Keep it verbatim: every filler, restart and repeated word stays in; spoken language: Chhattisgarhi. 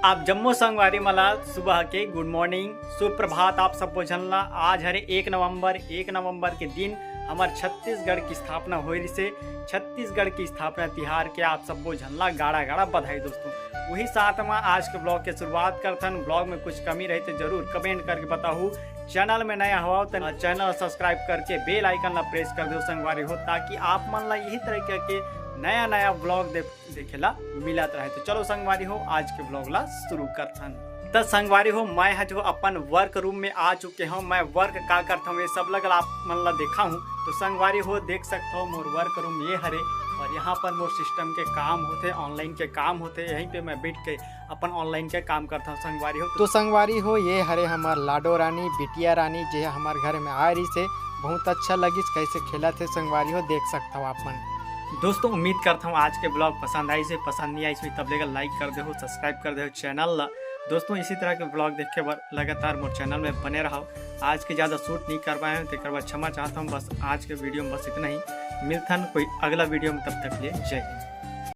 आप जम्मो संगवारी मन ला सुबह के गुड मॉर्निंग, सुप्रभात आप सब्बो झन ला। आज हरे एक नवंबर, एक नवंबर के दिन हमर छत्तीसगढ़ की स्थापना होए रिसे। छत्तीसगढ़ की स्थापना तिहार के आप सब्बो झन ला गाड़ा गाड़ा बधाई दोस्तों। वही साथ में आज के ब्लॉग के शुरुआत करथन। ब्लॉग में कुछ कमी रही तो जरूर कमेंट करके बताहू। चैनल में नया हवा तो चैनल सब्सक्राइब करके बेल आइकन ला प्रेस कर दो संगवारी हो, ताकि आप मन ला यही तरीके के नया नया ब्लॉग दे देखे ला मिलत रहे। तो चलो संगवारी हो, आज के ब्लॉग ला शुरू करथन। त संगवारी हो, मैं ह जो अपन वर्क रूम में आ चुके हूँ। मैं वर्क का करता हूँ ये सब लगल आप मन ला देखा हूँ। तो संगवारी हो, देख सकता हो मोर वर्क रूम ये हरे और यहाँ पर मोर सिस्टम के काम होते, ऑनलाइन के काम होते, यहीं पे मैं बैठ के अपन ऑनलाइन के काम करता हूँ संगवारी हो। तो संगवारी हो, ये हरे हमार लाडो रानी, बिटिया रानी, जे हमार घर में आए रही से, बहुत अच्छा लगिस कैसे खेलत हे संगवारी हो, देख सकता हो आप मन। दोस्तों, उम्मीद करता हूँ आज के ब्लॉग पसंद आई से, पसंद नहीं आई से तब लेकर लाइक कर दे हो, सब्सक्राइब कर दे हो चैनल ला। दोस्तों, इसी तरह के ब्लॉग देखे बर लगातार मोर चैनल में बने रहो। आज के ज़्यादा शूट नहीं कर पाए हैं, तेकर बर क्षमा चाहता हूँ। बस आज के वीडियो में बस इतना ही। मिलथन कोई अगला वीडियो में, तब तक के लिए जय हिंद।